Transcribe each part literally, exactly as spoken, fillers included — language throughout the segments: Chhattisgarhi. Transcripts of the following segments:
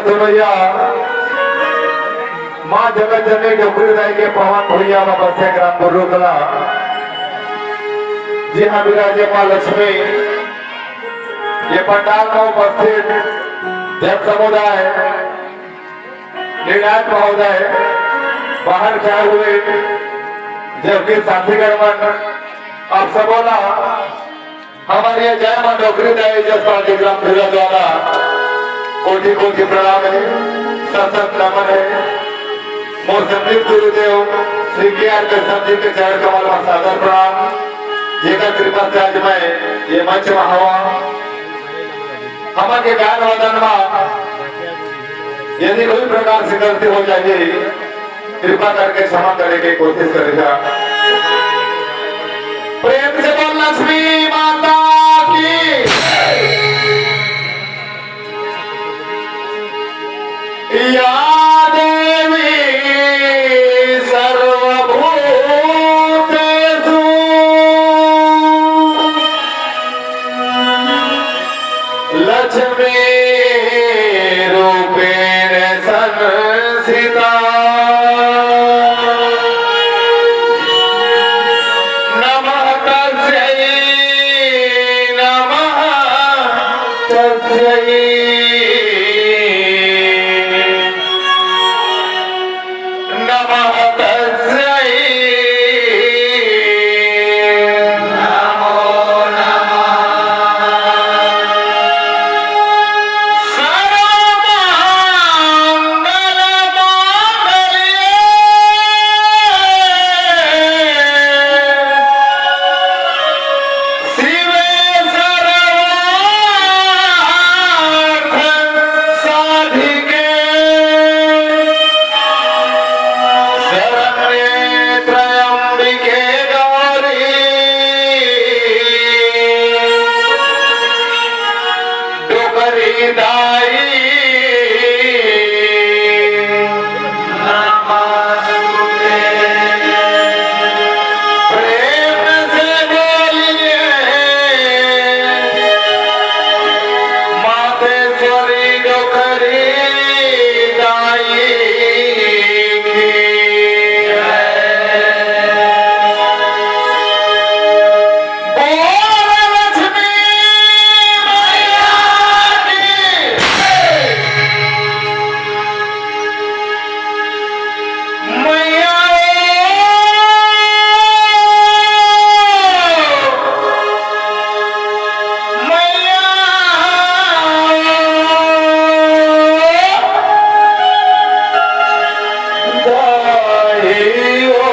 सुनैया माँ जगत जननी डोकरी दाई के पावन भुइयां म बसे ग्राम बुर्रुकला, जिहां विराजे माँ लक्ष्मी, ये पंडाल म उपस्थित जन समुदाय, निर्णायक महोदय, बाहर से आए हुए जबकि साथीगण मन, आप सबो ला हमर ये जय माँ डोकरी दाई जस पार्टी ग्राम भिला द्वारा कोटि कोटि प्रणाम हे, सत सत नमन हे। मोर संदीप गुरुदेव श्री के आर कश्यप जी के चरण कमल म सादर प्रणाम, जेकर कृपा से आज मैं ये मंच म हवा। हमन के गान वादन म यदि कोई प्रकार से गलती हो जाही, कृपा करके क्षमा करे के कोशिश करेगा। प्रेम से बोल लक्ष्मी माता की। या देवी सर्वभूतेषु लक्ष्मी रूपेण संस्थिता। नमः तस्यै, नमः तस्यै, नमः तस्यै। नमो नमः। सर्वमंगल मांगल्ये शिवे सर्वार्थ साधिके शरण्ये त्र्यंबिके गौरी डोकरी दाई। प्रेम से बोलिए, मातेश्वरी डोकरी दाई की जय। बोल लक्ष्मी मैया की। मैया ओ, मैया ओ, दाई ओ।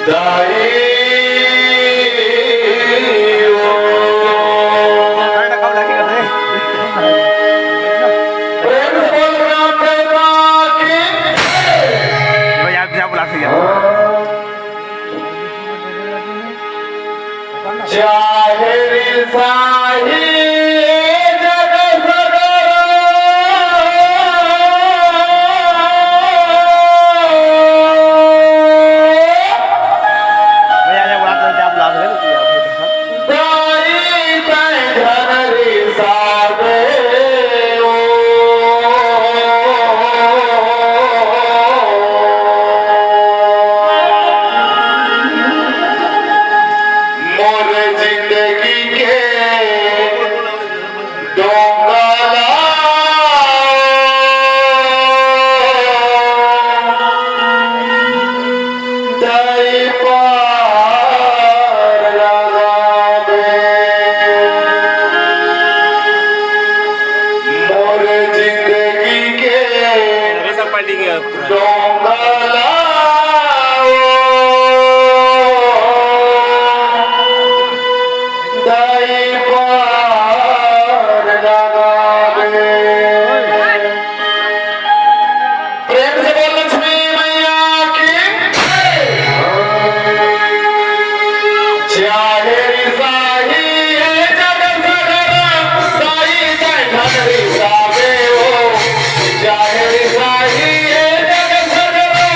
दाई ओ। प्रेम से बोल रामदेव माँ की। भाई, आप क्या बुला सकते हैं? चाहे रिसाही ए जग सगरो। भैया, ये बुला दो, क्या बुला दो? दाई तैं झन रिसाबे ओ। मोर जिंदगी के डोंगला दाई पार लगाबे। मोर जिंदगी के डोंगला ओ दाई पार लगाबे। प्रेम से बोल लक्ष्मी मैया की। चाहे रिसाही ए जग सगरो, दाई तैं झन रिसाबे ओ। चाहे रिसाही ए जग सगरो,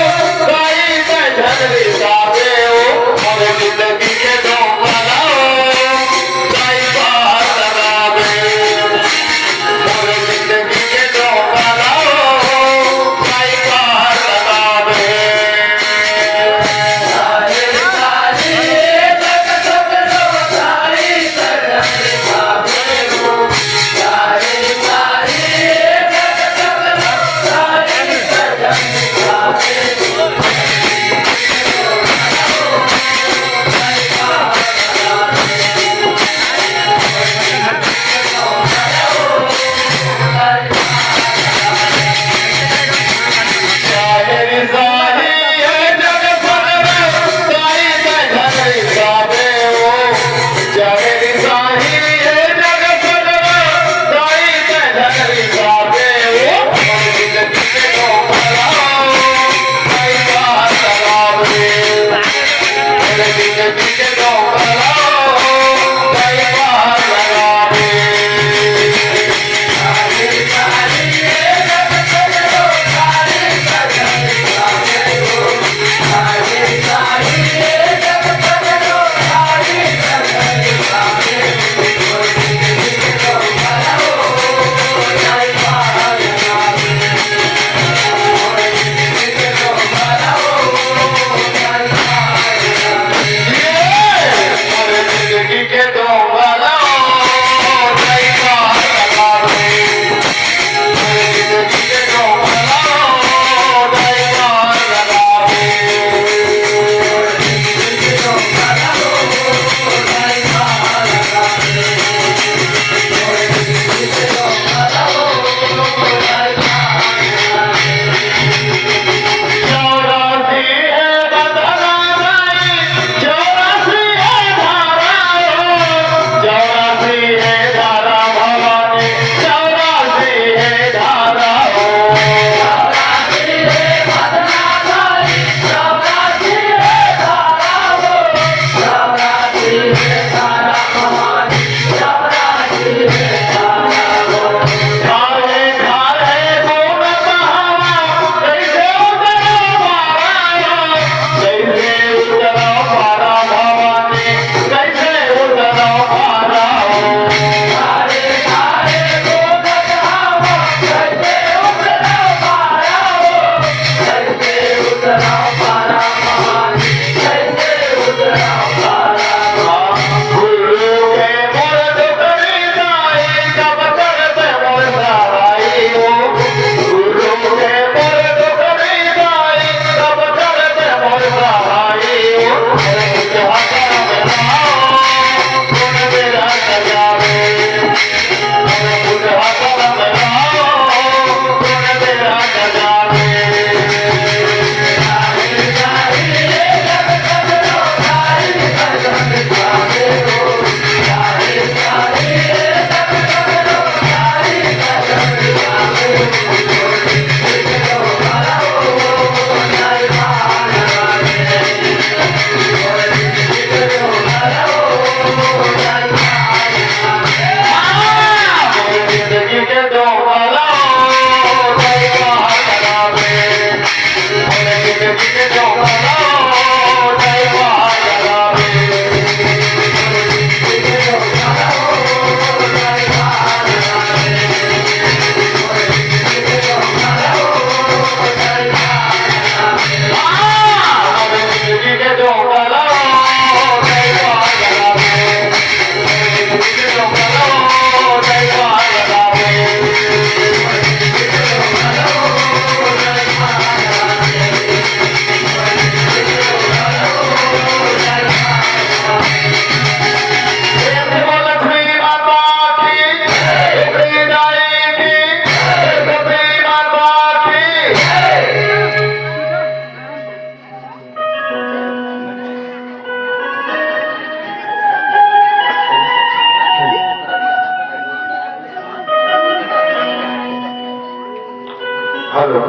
हेलो।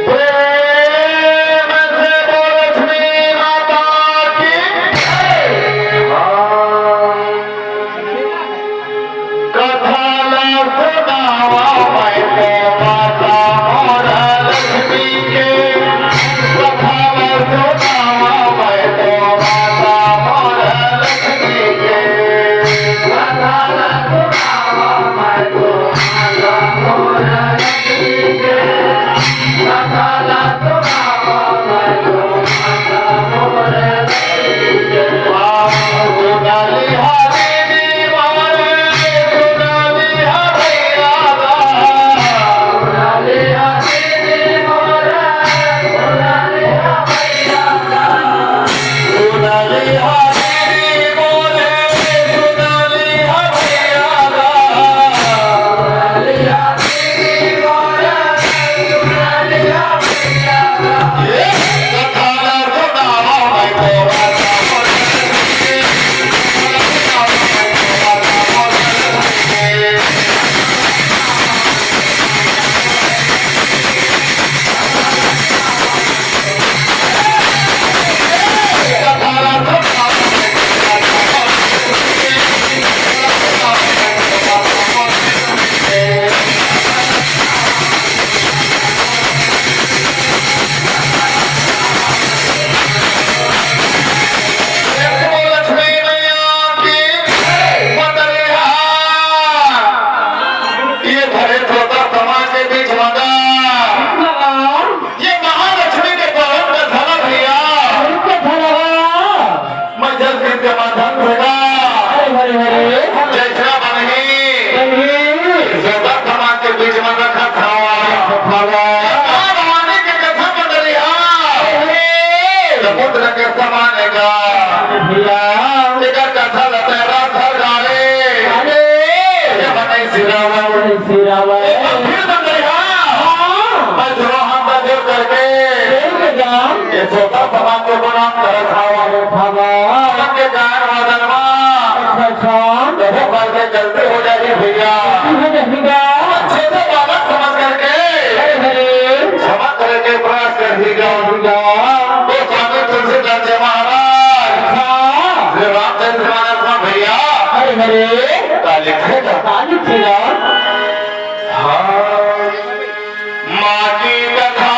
प्रेम से बोल लक्ष्मी माता की। हाँ। कथा ला सुनावा मैं तो माता मोर लक्ष्मी के। कथा ला सुनावा मैं तो माता मोर लक्ष्मी के। कथा ला सुनावा मैं तो माता मोर लक्ष्मी के। कथा ला सुनावा मैं तो माता मोर लक्ष्मी के। लक्ष्मी मैया की बदरिया। ये भरे छोटा समाज के बीच में ये महालक्ष्मी के पावन कथा ला भैया। मैं जल दीप के माध्यम से गा। हरे हरे हरे। जैसा बनही। बनही। श्रोता समाज के बीच में रखा था। रखा था। माँ भवानी के कथा मंडलिया। हरे। समुद्र के समान का। भैया। एकर कथा ला पैरा धर डाले। अरे। ये बने सिरावा। बने सिरावा। एक बार फिर मंडलिया। हाँ। मैं जो हम बजर करके। एक जाम। ये श्रोता समाज के प्रणाम करत हवा। हवा। सबके गायन वादन मा। अच्छा, अच्छा। कभू काल के गलती हो जाही भैया। गलती हो जाही भैया। अच्छे से बालक समझ करके। अरे, अरे। क्षमा करे के प्रयास करही गा। करही गा। तो स्वामी तुलसीदास जी महाराज। अच्छा। श्री रामचंद्र मानस मा भैया। अरे, अरे। का लिखे गा। का लिखे गा। हाँ। माँ की कथा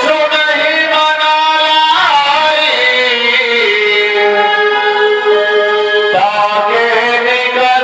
सुनहि मन लाइ, ताके निकट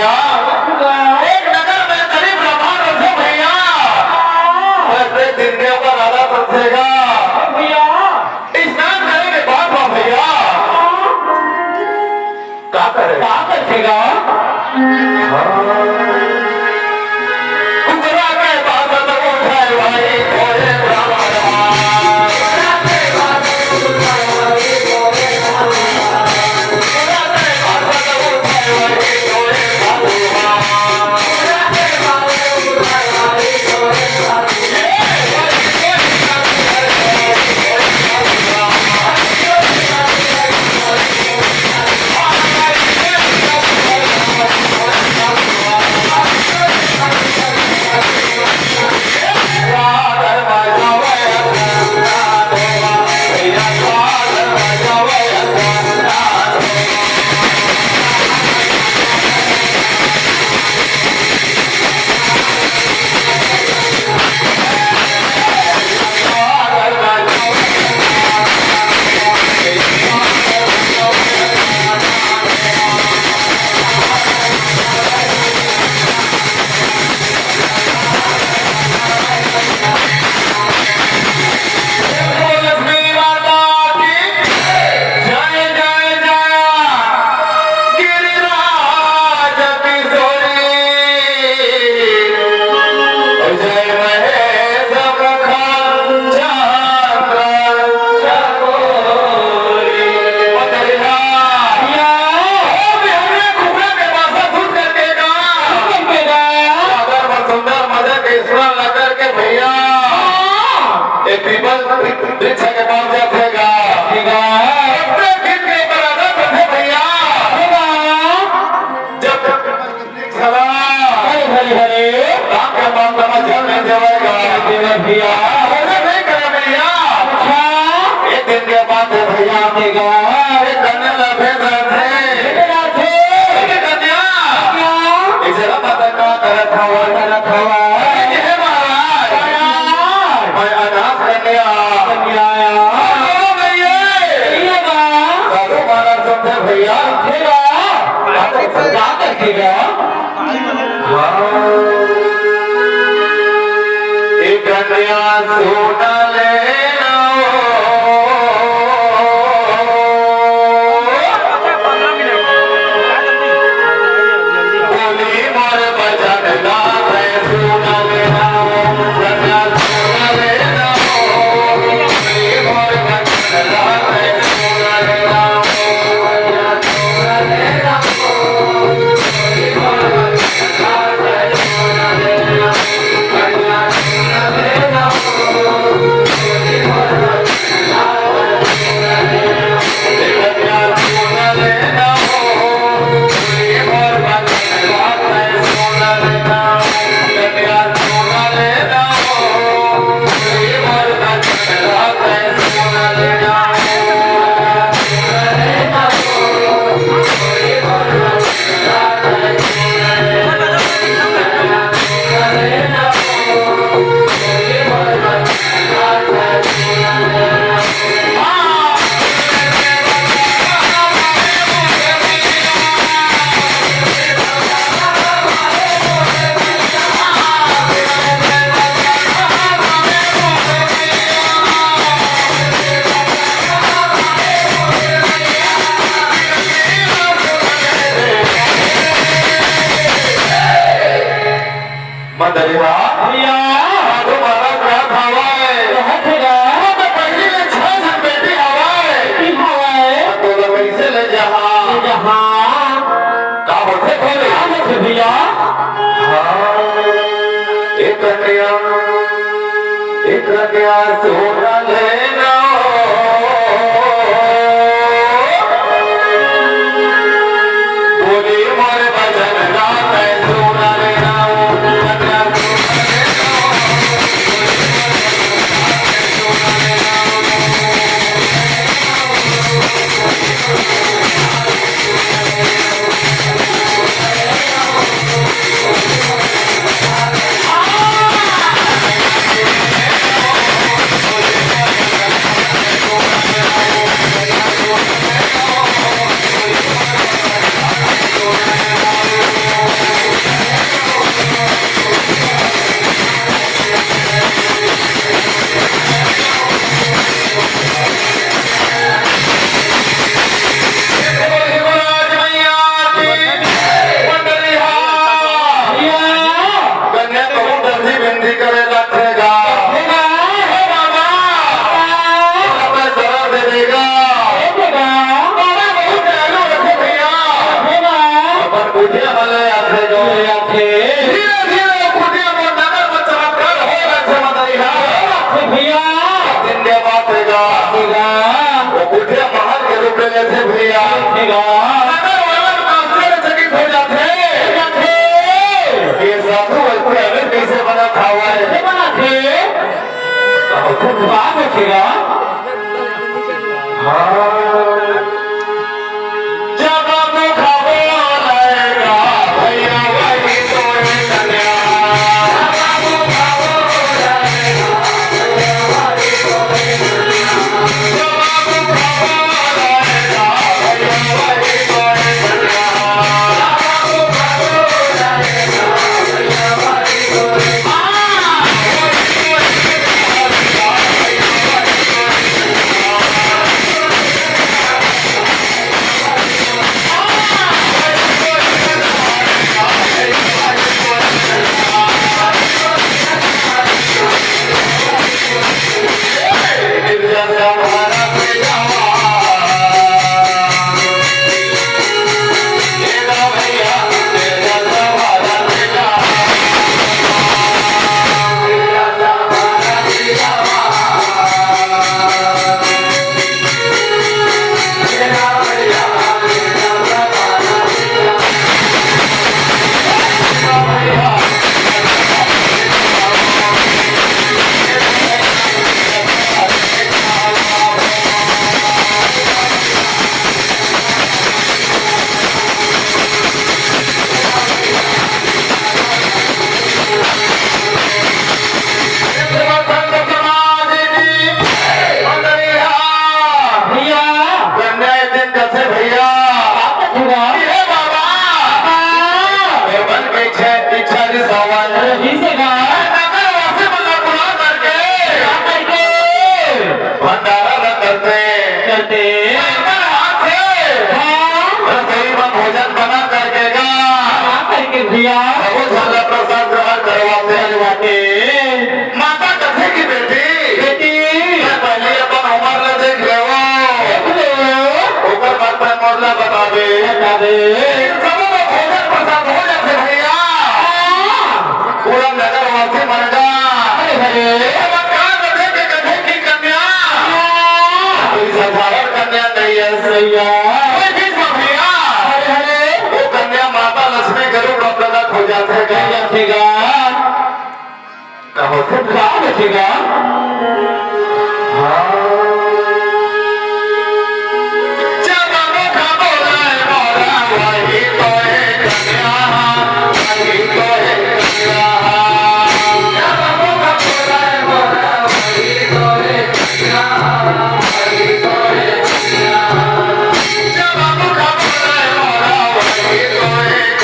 एक नगर में गरीब रमन रथे भैया। बस एक दिन के ऊपर आधा समझेगा। भैया। स्नान करे के बाद में भैया। का करे? का करेगा? कुकरा के बात तो उठाए भाई, भोले बाबा। लक्ष्मी माता की जय, जय, जय। गिरिराज किशोरी, जय महेश मुख चंद्र चकोरी। पतरिया। या। ओ बिहारी कुकरा के बासा दूध करके गा। करके गा। अगर सुंदर मजा के स्मरण ला करके भैया। हाँ। ये पीपल वृक्ष के पास जाथे गा। ठीक है। अपने दिन के ऊपर आदत रखे भैया। ठीक है। जब हरे, हरे, हरे। राम के पास नमस्कार नहीं देवेगा। देवे भैया। अरे नहीं करे भैया। अच्छा। एक दिन के बाद भैया। ठीक है। एक कन्या ला भेज रहे थे। भेज रहे थे। एक कन्या। क्या? एक जगह पता का करत हवा। करत हवा। अरे ये है महाराज। महाराज। मैं अनाथ कन्या। कन्या। अरे भैया। भैया बा। साधु महाराज समझे भैया। भैया। का करत हवा? हाँ। एक कन्या सोना लेना हो। बोली मोर बचन ला मैं सोना लेना हो। कन्या सोना लेना हो। बोली मोर बचन ला मैं सोना लेना हो। कन्या सोना लेना हो। मंदरिया। भैया। साधु महाराज रहत हवय। रहत हवय। वो तो पहिली ले छह झन बेटी हवय। बेटी हवय। तो ला कैसे ले जहा? ले जहा। का बोलथे भैया? का बोलथे भैया? हाँ। एक कन्या, एक कन्या सोना लेना। बोली मोर बचन ला मैं सोना लेना। जैसे भैया, अगर वाला आश्चर्यचकित हो जाथे, हो जाथे। ये साधु अद्भुत अगर कैसे बनत हावय? कैसे बनत हे? अद्भुत बात होथे गा। हाँ। जब मुख बोलेगा, भैया वही तो है कन्या। भैया। कन्या एक दिन कथे भैया, हे बाबा, हाँ। मन के इच्छा, इच्छा जी सावन। अरे, जी से कहा। नगर वासी मन ला बुला करके, बुला करके। भंडारा ला करते। करते। अपन हाथ से। हाँ। रसोई में भोजन बना करके गा। बना करके भैया। सबो झन ला प्रसाद ग्रहण करवाते। करवाते। माता कथे कि बेटी, बेटी। मैं पहले अपन उमर ला देख लेवो। देख लेवो। ओकर बाद मैं मोर ला बताबे। बताबे। सबो ला भोजन प्रसाद हो जाथे भैया। हाँ। पूरा नगर वासी मन गा। अरे, अरे। चमत्कार देख के कथे कि कन्या। हाँ। कोई साधारण कन्या नहीं है। भैया। कोई बीच में भैया। अरे, अरे। वो कन्या माता लक्ष्मी के रूप में प्रकट हो जाथे गा। हो जाथे गा। का होथे? का होथे गा? हाँ। जब मुख बोले मोरा वही तो एक कन्या, वही तो एक कन्या। जब मुख बोले मोरा वही तो एक कन्या, वही तो एक कन्या। जब मुख बोले मोरा वही तो एक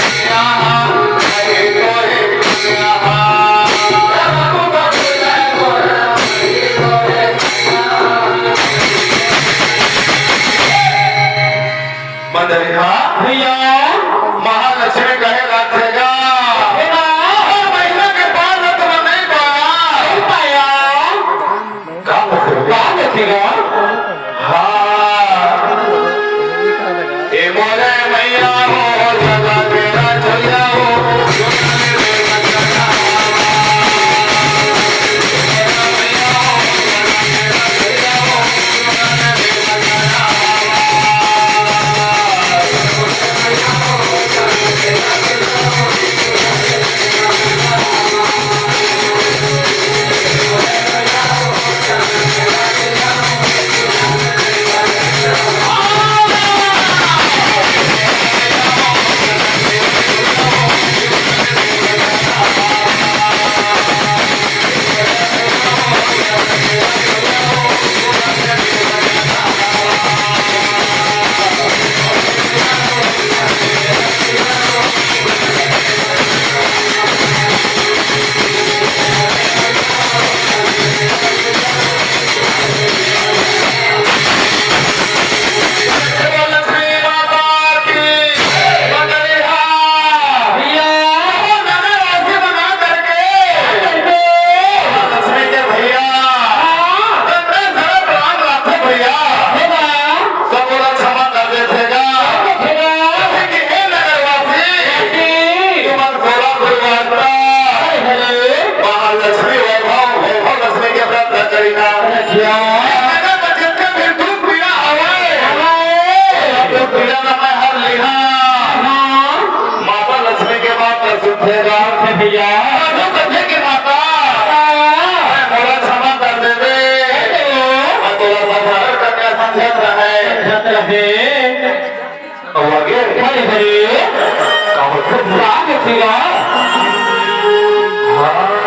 हे, अउ आगे? हरे हरे। का होथे? राग थिगा। हाँ।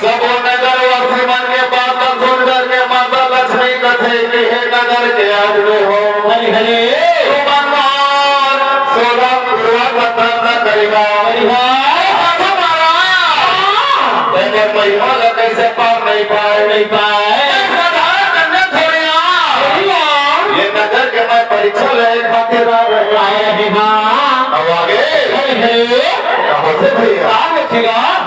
सबो नगरवासी मन के बात ल सुन करके माता लक्ष्मी कथे कि हे नगर के आदमी हो, हरि हरि। तुमन मन सोलह पुरवा पत्थर न करिहा। करिहा। अरे माता मारा, एकर महिमा ल कइसे पार नहीं पाए? नहीं पाए। एक साधारण कन्या थोड़ी आ। थोड़ी आ। ये नगर के मैं परीक्षा ले खातिर आ रहे। आए रहे हाँ। अब आगे। हरि हरि। का होथे भैया? का होथे गा?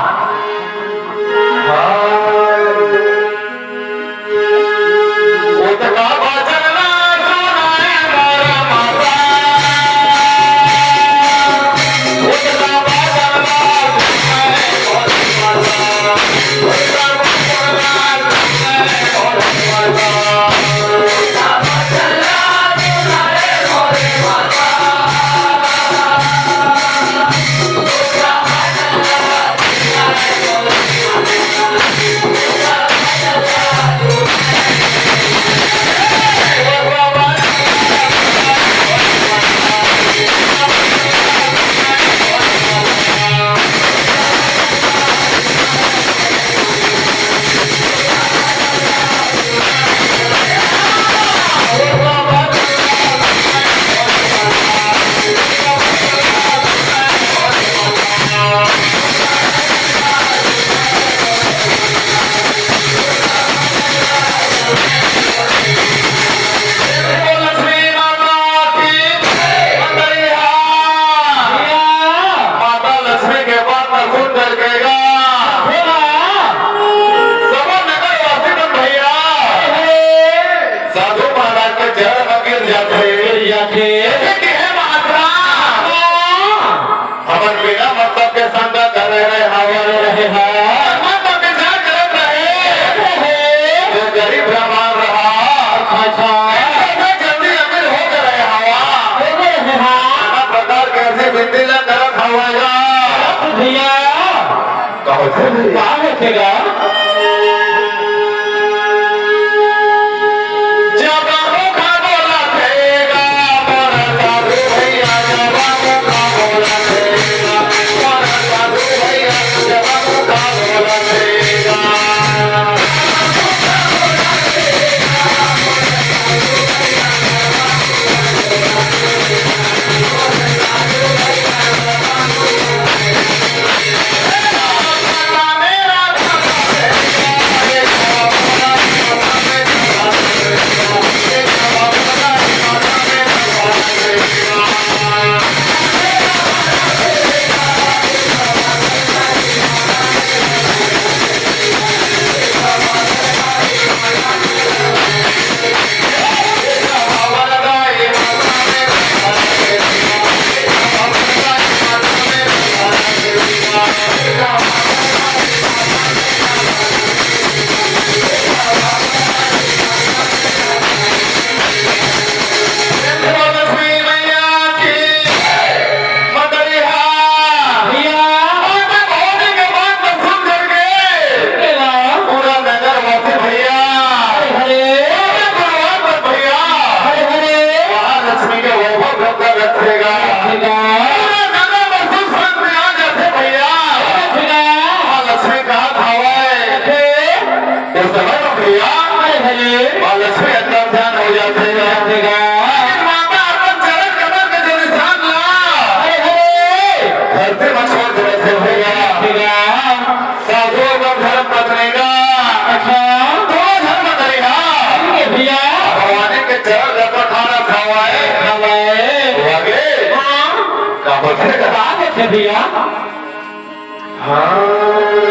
माता लक्ष्मी के बात ल सुन करके गा। सबो नगर वासी मन भैया, साधु महाराज के चरण म गिर जाथे। गिर जाथे। कथे कि हे महात्मा, हमन बिना मतलब के संग करे रहे हवन। रहे हवन। मतलब के जान करत रहे। रहे। जो गरीब ब्राह्मण रहा। अच्छा, अच्छा। ऐसे जल्दी अमीर हो गए रहे हवा। हो गए रहे हवा। नाना प्रकार के ऐसी विनती ला करत हवा। भैया। का होथे भैया? का होथे गा? जब मुखा बोलथे गा, मोर साधु भैया, जब मुखा बोलथे गा, मोर साधु भैया, जब मुखा बोलथे गा। अरे का बात है भैया। हाँ।